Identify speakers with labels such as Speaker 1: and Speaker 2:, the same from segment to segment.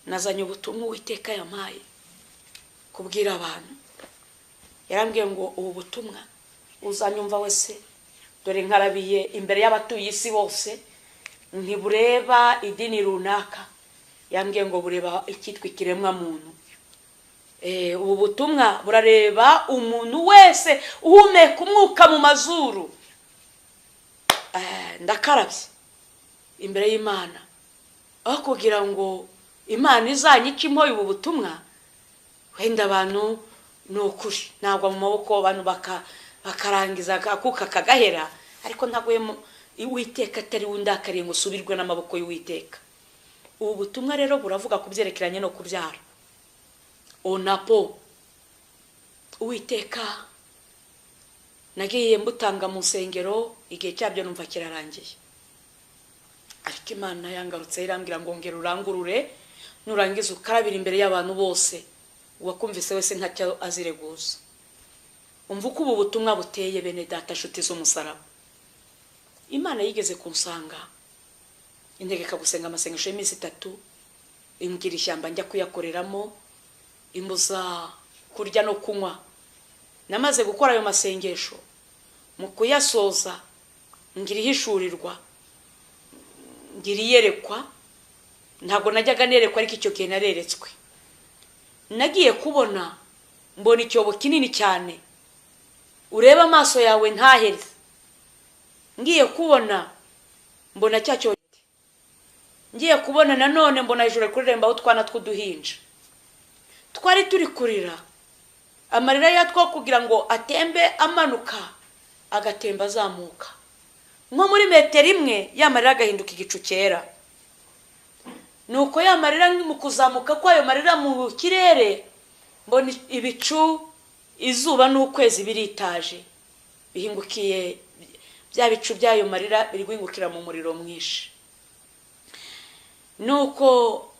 Speaker 1: Nazanye ubutumwa Uwiteka yampaye kubwira abantu. Yarambwiye ngo ubu butumwa uzanyumva wese, dore nkarabiye imbere y'abatuye isi bose, ntibureba idini runaka. Yambwiye ngo bureba icyitwa ikiremwa muntu. Ubu butumwa burareba umuntu wese uhumeka umwuka mu mazuru. Ndakarabye imbere y'Imana, aho kugira ngo Imana izanyice impoye ubu butumwa, wenda abantu ni ukuri nagwa mu maboko abantu bakarangiza akuka kagahera, ariko ntaguyemo Uwiteka atari wundakariye ngo usubirwe n'amaboko y'Uwiteka. Ubu butumwa rero buravuga ku byerekeranye no kubyara onapo. Uwiteka nagiye mbutanga mu nsengero, igihe cyabyo numva kirarangiye, ariko Imana yangarutse irambwira ngo ngera urangurure, nurangiza ukarabira imbere y'abantu bose, uwakumvise wese ntacyo azireguza. Umva uko ubu butumwa buteye, bene data nshuti z'umusaraba. Imana yigeze kunsanga integeka gusenga amasengesho y'iminsi 3, imbwira ishyamba njya kuyakoreramo, imbuza kurya no kunywa. Namaze gukora ayo masengesho, mu kuyasoza ngira ihishurirwa, ngira iyerekwa. Ntabwo najyaga nerekwa, ariko icyo gihe nareretswe. Nagiye kubona mbona icyobo kinini cyane, ureba amaso yawe ntahere. Ngiye kubona mbona cya cyobo, ngiye kubona nanone mbona hejuru kureremba utwana tw'uduhinja twari turi kurira amarira yatwo, kugira ngo atembe amanuka agatemba azamuka nko muri metero imwe, ya marira agahinduka igicu cyera. Nuko ya marira mu kuzamuka kwayo marira mu kirere, mbona ibicu, izuba n'ukwezi biritaje, bihingukiye bya bicu by'ayo marira, biri guhingukira mu muriro mwinshi. Nuko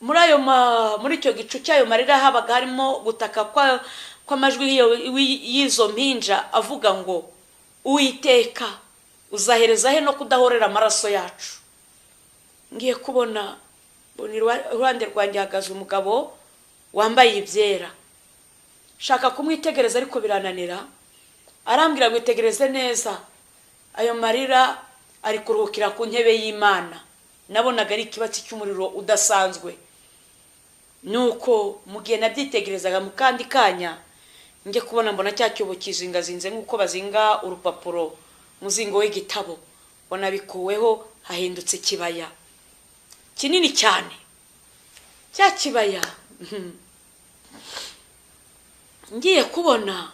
Speaker 1: muri ayo muri icyo gicu cy'ayo marira habaga harimo gutaka kw'amajwi y'izo mpinja avuga ngo Uwiteka uzahereza he no kudahorera amaraso yacu. Ngiye kubona mbona iruhande rwanjye hahagaze umugabo wambaye ibyera, shaka kumwitegereza ariko birananira. Arambwira ngo itegereze neza, ayo marira ari kuruhukira ku ntebe y'Imana. Nabonaga ari ikibatsi cy'umuriro udasanzwe. Nuko mu gihe nabyitegerezaga, mu kandi kanya njye kubona mbona cya cyobo kizingazinze nk'uko bazinga urupapuro muzingo w'igitabo, mbona bikuweho hahindutse ikibaya kinini cyane. Cya kibaya ngiye kubona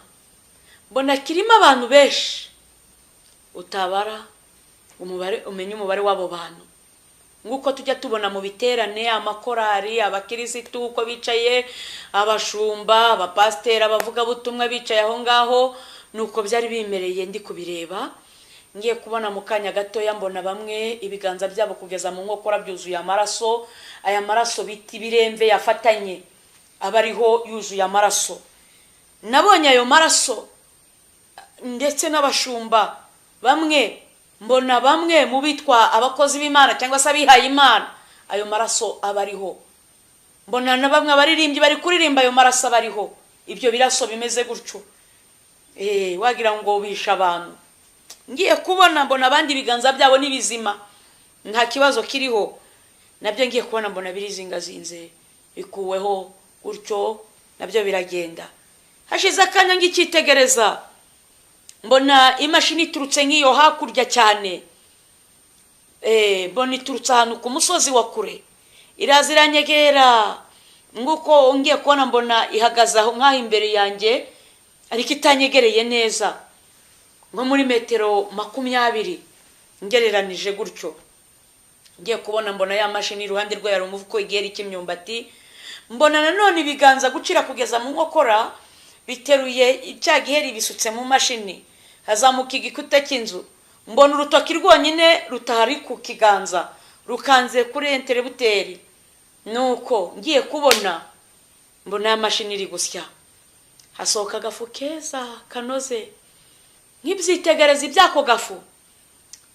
Speaker 1: mbona kirimo abantu benshi utabara umubare, umenye umubare w'abo bantu, nk'uko tujya tubona mu biterane amakorari, abakirisitu uko bicaye, abashumba, abapasiteri, abavugabutumwa bicaye aho ngaho, nuko byari bimereye ndi kubireba. Ngiye kubona mu kanya gatoya mbona bamwe ibiganza byabo kugeza mu nkokora byuzuye amaraso, aya maraso bita ibiremve yafatanye aba ariho yuzuye amaraso. Nabonye ayo maraso ndetse n'abashumba bamwe, mbona bamwe mu bitwa abakozi b'Imana cyangwa se abihaye Imana, ayo maraso aba ariho. Mbona na bamwe abaririmbyi bari kuririmba, ayo maraso aba ariho, ibyo biraso bimeze gutyo, wagira ngo bisha abantu. Ngiye kubona mbona abandi ibiganza byabo ni bizima, nta kibazo kiriho, nabyo ngiye kubona mbona birizingazinze bikuweho gutyo, nabyo biragenda. Hashize akanya ngikitegereza, mbona imashini iturutse nk'iyo hakurya cyane, mbona iturutse ahantu ku musozi wa kure, iraza iranyegera. Nguko ngiye kubona mbona ihagaze aho nk'aho imbere yanjye, ariko itanyegereye neza, nko muri metero 20 ngereranije gutyo. Ngiye kubona mbona ya mashini iruhande rwayo hari umufuko igiheri cy'imyumbati, mbona nanone ibiganza gucira kugeza mu nkokora biteruye cya giheri bisutse mu mashini, hazamuka igikuta cy'inzu, mbona urutoki rwonyine rutari ku kiganza rukanze kuri enterebuteri. Nuko ngiye kubona mbona ya mashini iri gusya, hasohoka agafu keza kanoze. Nkibyitegereza iby'ako gafu,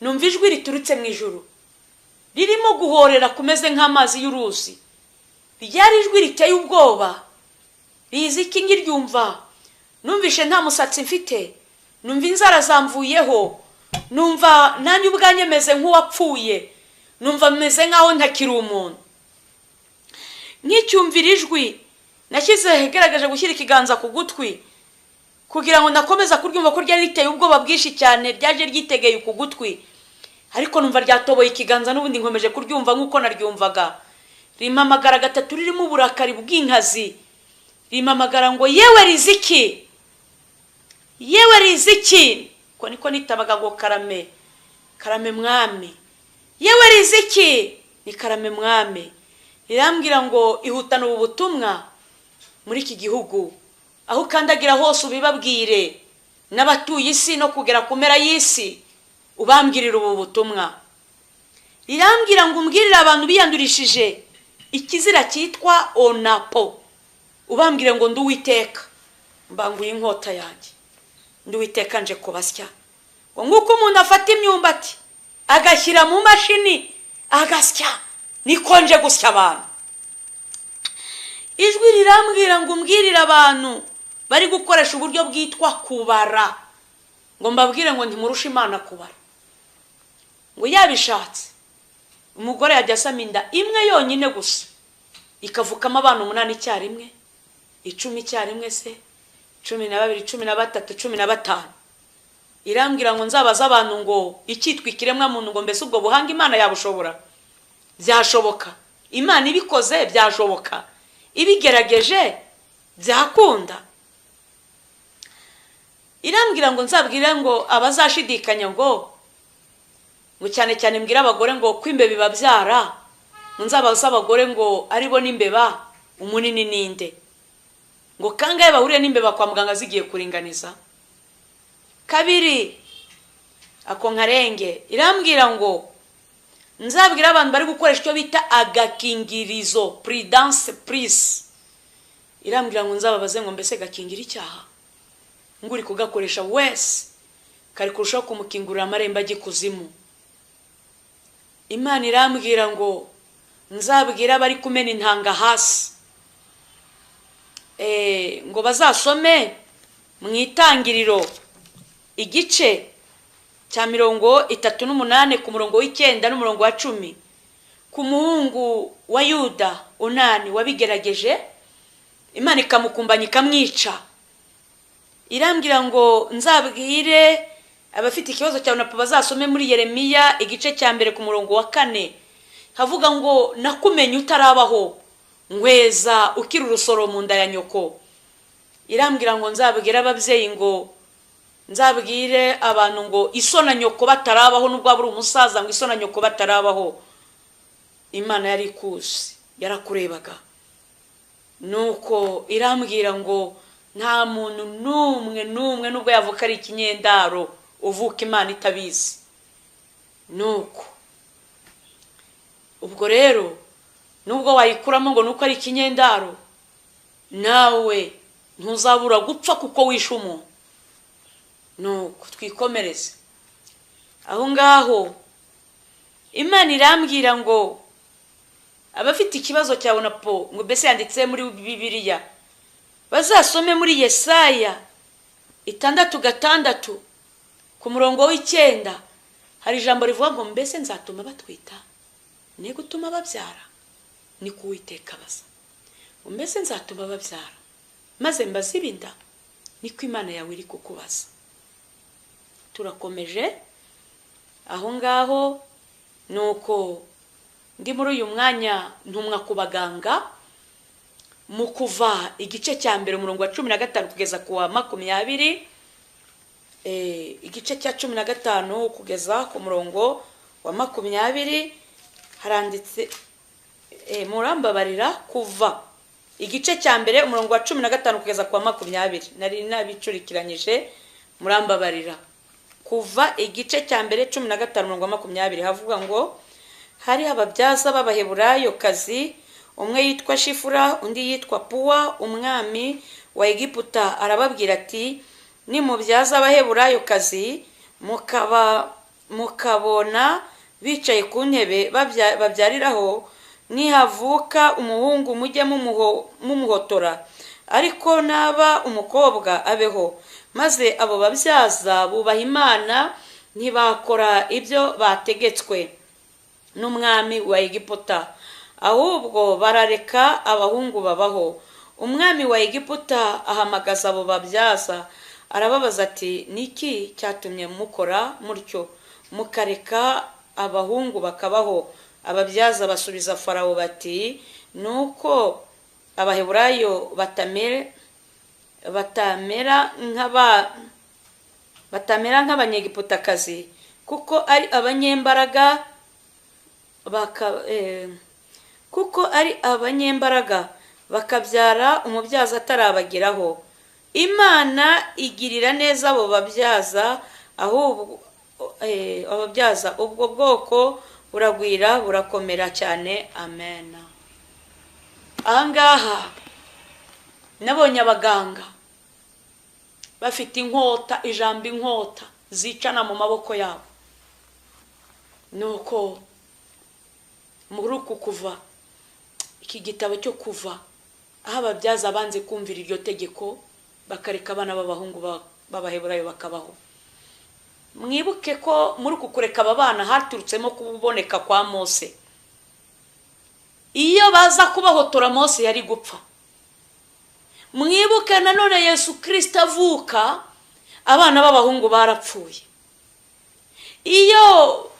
Speaker 1: numva ijwi riturutse mu ijuru ririmo guhorera kumeze nk'amazi y'uruzi. Ryari ijwi riteye ubwoba. Riziki ngiryumva numvishe nta musatsi mfite, numva inzara zamvuyeho, numva nanjye ubwanjye meze nk'uwapfuye, numva meze nk'aho ntakiri umuntu. Nkicyumvira ijwi nashyize garagaje gushyira ikiganza ku gutwi kugira ngo nakomeza kuryumva, ko ryari riteye ubwoba bwinshi cyane, ryaje ryitegeye ku gutwi, ariko numva ryatoboye ikiganza n'ubundi nkomeje kuryumva nk'uko naryumvaga. Rimpamagara gatatu ririmo uburakari bw'inkazi, rimpamagara ngo yewe Riziki, yewe Riziki. Ko niko nitabaga ngo karame, karame mwami, yewe Riziki, ni karame mwami. Rirambwira ngo ihutane ubu butumwa muri iki gihugu, aho ukandagira hose ubibabwire n'abatuye isi no kugera ku mpera y'isi, ubambwirira ubu butumwa. Rirambwira ngo umbwirire abantu biyandurishije ikizira cyitwa onapo, ubambwire ngo ndi Uwiteka, mbanguye inkota yanjye, ndi Uwiteka nje kubasya. Ngo nk'uko umuntu afata imyumbati agashyira mu mashini agasya, niko nje gusya abantu. Ijwi rirambwira ngo umbwirire abantu bari gukoresha uburyo bwitwa kubara, ngo mbabwire ngo ntimurushe Imana kubara. Ngo yabishatse umugore yajya asama inda imwe yonyine gusa ikavukamo abana 8 icyarimwe, 10 icyarimwe, se 12, 13, 15. Irambwira ngo nzabaza abantu ngo icyitwa ikiremwa muntu, ngo mbese ubwo buhanga Imana yabushobora? Byashoboka. Imana ibikoze byashoboka, ibigerageje byakunda. Irambwira ngo nzabwire ngo abazashidikanya, ngo cyane cyane mbwira abagore ngo ko imbeba ibabyara, ngo nzabaza abagore ngo aribo n'imbeba umunini ninde, ngo kangahe bahuriye n'imbeba kwa muganga zigiye kuringaniza. Kabiri ako nkarenge, irambwira ngo nzabwira abantu bari gukoresha icyo bita agakingirizo, prudence prise. Irambwira ngo nzababaze ngo mbese gakingira icyaha? Ngo uri kugakoresha wese kari kurushaho kumukingurira amarembo ajya ikuzimu. Imana irambwira ngo nzabwira abari kumena intanga hasi, ngo bazasome mu Itangiriro igice cya 38 ku murongo w'9 n'umurongo wa 10, ku muhungu wa Yuda Onani wabigerageje, Imana ikamukumbanya ikamwica. Irambwira ngo nzabwire abafite ikibazo cya onapo bazasome muri Yeremiya igice cya 1 ku murongo wa 4, havuga ngo nakumenye utarabaho, ngweza ukiri urusoro mu nda ya nyoko. Irambwira ngo nzabwire ababyeyi ngo nzabwire abantu ngo iso na nyoko batarabaho, nubwo waba uri umusaza, ngo iso na nyoko batarabaho, Imana yari ikuzi, yarakurebaga. Nuko irambwira ngo nta muntu n'umwe n'umwe nubwo yavuka ari ikinyendaro uvuka Imana itabizi. Nuko ubwo rero nubwo wayikuramo ngo nuko ari ikinyendaro, nawe ntuzabura gupfa kuko wishe umuntu. Nuko twikomereze aho ngaho. Imana irambwira ngo abafite ikibazo cya onapo, ngo mbese yanditse muri Bibiliya, bazasome muri Yesaya 6:6 ku murongo w'9, hari ijambo rivuga ngo mbese nzatuma batwita ne gutuma babyara, ni ku Uwiteka baza. Mbese nzatuma babyara maze mbazibe inda, niko Imana yawe iri kukubaza. Turakomeje aho ngaho. Nuko ndi muri uyu mwanya ntumwa ku baganga mu Kuva igice cya 1 umurongo wa 15 kugeza ku wa 20, igice cya 15 kugeza ku murongo wa 20 haranditse, murambabarira, Kuva igice cya 1 umurongo wa 15 kugeza ku wa 20, nari nabicurikiranyije, murambabarira. Kuva igice cya 1 15 umurongo wa 20 havuga ngo hari ababyaza b'Abaheburayo kazi, umwe yitwa Shifura undi yitwa Puwa. Umwami wa Egiputa arababwira ati nimubyaza Abaheburayo kazi mukabona bicaye ku ntebe babyariraho, Nihavuka umuhungu mujye mumuhotora, ariko naba umukobwa abeho. Maze abo babyaza bubaha Imana, ntibakora ibyo bategetswe n'umwami wa Egiputa, ahubwo barareka abahungu babaho. Umwami wa Egiputa ahamagaza abo babyaza, arababaza ati: Niki cyatumye mukora mutyo, mukareka abahungu bakabaho? Ababyaza basubiza Farawo bati: Nuko Abaheburayo batamera nk'Abanyegiputakazi, kuko ari abanyembaraga bakabyara umubyaza atarabageraho. Imana igirira neza abo babyaza, ahubwo ababyaza ubwo bwoko buragwira burakomera cyane. Amen. Ahangaha nabonye abaganga bafite inkota, ijambo inkota zicana mu maboko yabo. Nuko muri uku kuva, iki gitabo cyo kuva, aho ababyaza banze kumvira iryo tegeko, bakareka abana b'abahungu b'Abaheburayo bakabaho. Mwibuke ko muri uku kureka aba bana haturutsemo kuboneka kwa Mose. Iyo baza kubahotora Mose yari gupfa. Mwibuke nanone Yesu Kristo avuka, abana b'abahungu barapfuye. Iyo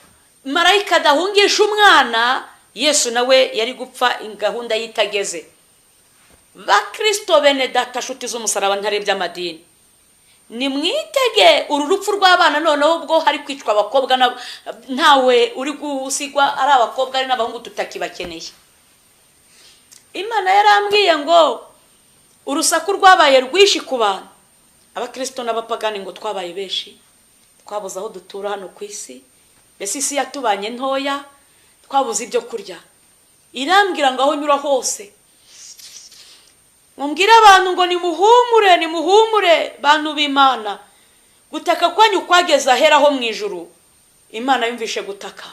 Speaker 1: marayika adahungisha umwana, Yesu nawe yari gupfa gahunda yitageze. Bakristo bene data, shuti z'umusaraba ntarebye amadini, nimwitege uru rupfu rw'abana. Noneho ubwo hari kwicwa abakobwa, ntawe uri gusigwa, ari abakobwa ari n'abahungu tutakibakeneye. Imana yarambwiye ngo urusaku rwabaye rwinshi ku bantu, abakristo n'abapagani, ngo twabaye benshi, twabuze aho dutura hano ku isi, mbese isi yatubanye ntoya, twabuze ibyo kurya. Irambwira ngo aho nyura hose mumbwire abantu ngo nimuhumure, nimuhumure bantu b'Imana, gutaka kwanyu kwageze ahera ho mu ijuru. Imana yumvishe gutaka.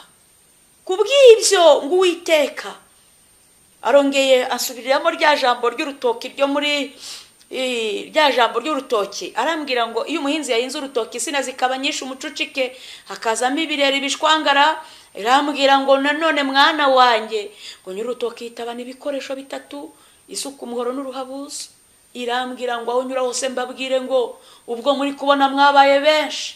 Speaker 1: Kubw'ibyo ngo Uwiteka arongeye asubiriramo rya jambo ry'urutoki ryo muri rya jambo ry'urutoki, arambwira ngo iyo umuhinzi yahinze urutoki, insina zikaba nyinshi, umucucike, hakazamo ibirere bishwangara. Irambwira ngo nanone mwana wanjye, ngo nyir'urutoki yitabana ibikoresho bitatu: isuku, umuhoro n'uruhabuzo. Irambwira ngo aho nyura hose mbabwire ngo ubwo muri kubona mwabaye benshi,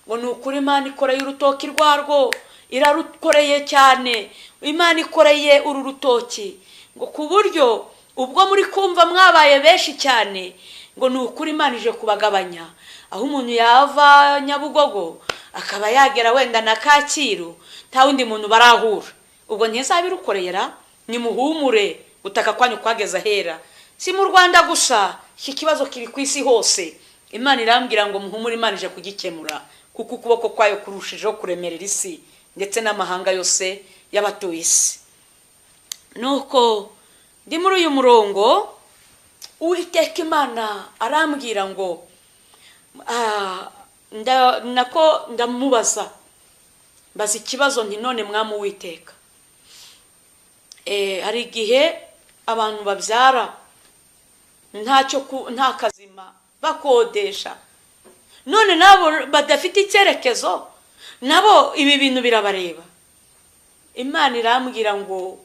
Speaker 1: ngo ni ukuri Imana ikoreye urutoki rwarwo, irarukoreye cyane. Imana ikoreye uru rutoki, ngo ku buryo ubwo muri kumva mwabaye benshi cyane, ngo ni ukuri Imana ije kubagabanya. Aho umuntu yava Nyabugogo akaba yagera wenda na Kacyiru, nta wundi muntu barahura, ubwo ntizabirukorera. Nimuhumure, gutaka kwanyu kwageze ahera. Si mu Rwanda gusa, iki kibazo kiri ku isi hose. Imana irambwira ngo muhumure, Imana ije kugikemura, kuko ukuboko kwayo kurushijeho kuremerera isi ndetse n'amahanga yose y'abatuye isi. Nuko ndi muri uyu murongo, Uwiteka Imana arambwira ngo nako ndamubaza, mbaza ikibazo nti: None mwami Uwiteka, hari igihe abantu babyara ntacyo, nta kazima, bakodesha, none nabo badafite icyerekezo, nabo ibi bintu birabareba? Imana irambwira ngo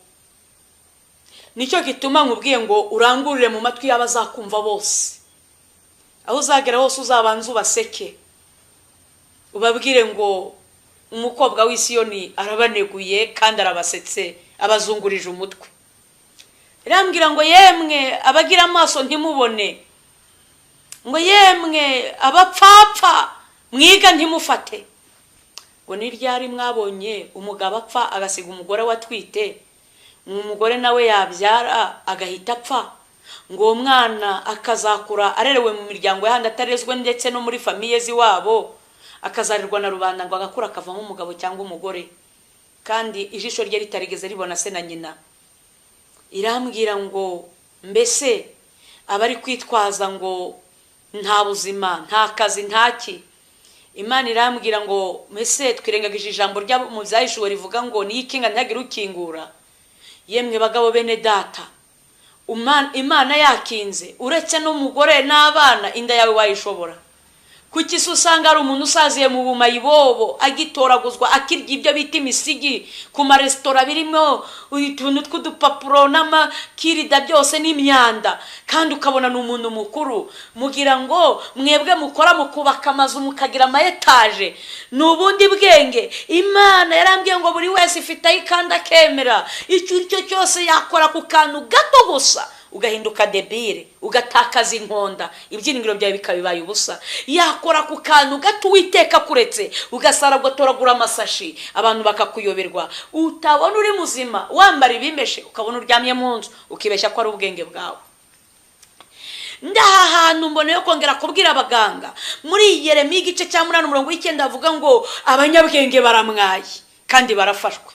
Speaker 1: nicyo gituma nkubwiye ngo urangurure mu matwi y'abazakumva bose, aho uzagera hose uzabanza ubaseke, ubabwire ngo umukobwa w'Isiyoni arabaneguye kandi arabasetse, abazungurije umutwe. Irambwira ngo yemwe abagira amaso ntimubone, ngo yemwe abapfapfa mwiga ntimufate, ngo ni ryari mwabonye umugabo apfa agasiga umugore watwite, umugore nawe yabyara agahita apfa, ngo uwo mwana akazakura arerewe mu miryango y'ahandi, atarezwe ndetse no muri famille z'iwabo, akazarerwa na rubanda, ngo agakura akavamo umugabo cyangwa umugore, kandi ijisho rye ritarigeze ribona se na nyina? Irambwira ngo mbese abari kwitwaza ngo nta buzima, nta kazi, ntaki? Imana irambwira ngo mbese twirengagije ijambo rya mu Byahishuwe rivuga ngo niyo ikinga ntihagire ukingura? Yemwe bagabo bene data, Imana yakinze, uretse n'umugore n'abana, inda yawe wayishobora? Kuki se usanga ari umuntu usaziye mu bumayibobo, agitoraguzwa, akirya ibyo bita imisigi ku maresitora, birimo utuntu tw'udupapuro n'amakirida, byose n'imyanda, kandi ukabona ni umuntu mukuru? Mugira ngo mwebwe mukora, mukubaka amazu, mukagira ama etaje, ni ubundi bwenge? Imana yarambwiye ngo buri wese ifite aho ikanda akemera. Icyo uri cyo cyose, yakora ku kantu gato gusa ugahinduka débile, ugatakaza inkonda, ibyiringiro byawe bikabibaye ubusa. Yakora ku kantu gato, Uwiteka kuretse ugasara, ugatoragura amasashi, abantu bakakuyoberwa, utabona uri muzima, wambara ibimeshe, ukabona uryamye mu nzu, ukibeshya ko ari ubwenge bwawe. Ndaha hantu mbona yo kongera kubwira abaganga. Muri Yeremiya igice cya 8 umurongo w'9 avuga ngo abanyabwenge baramwaye kandi barafashwe.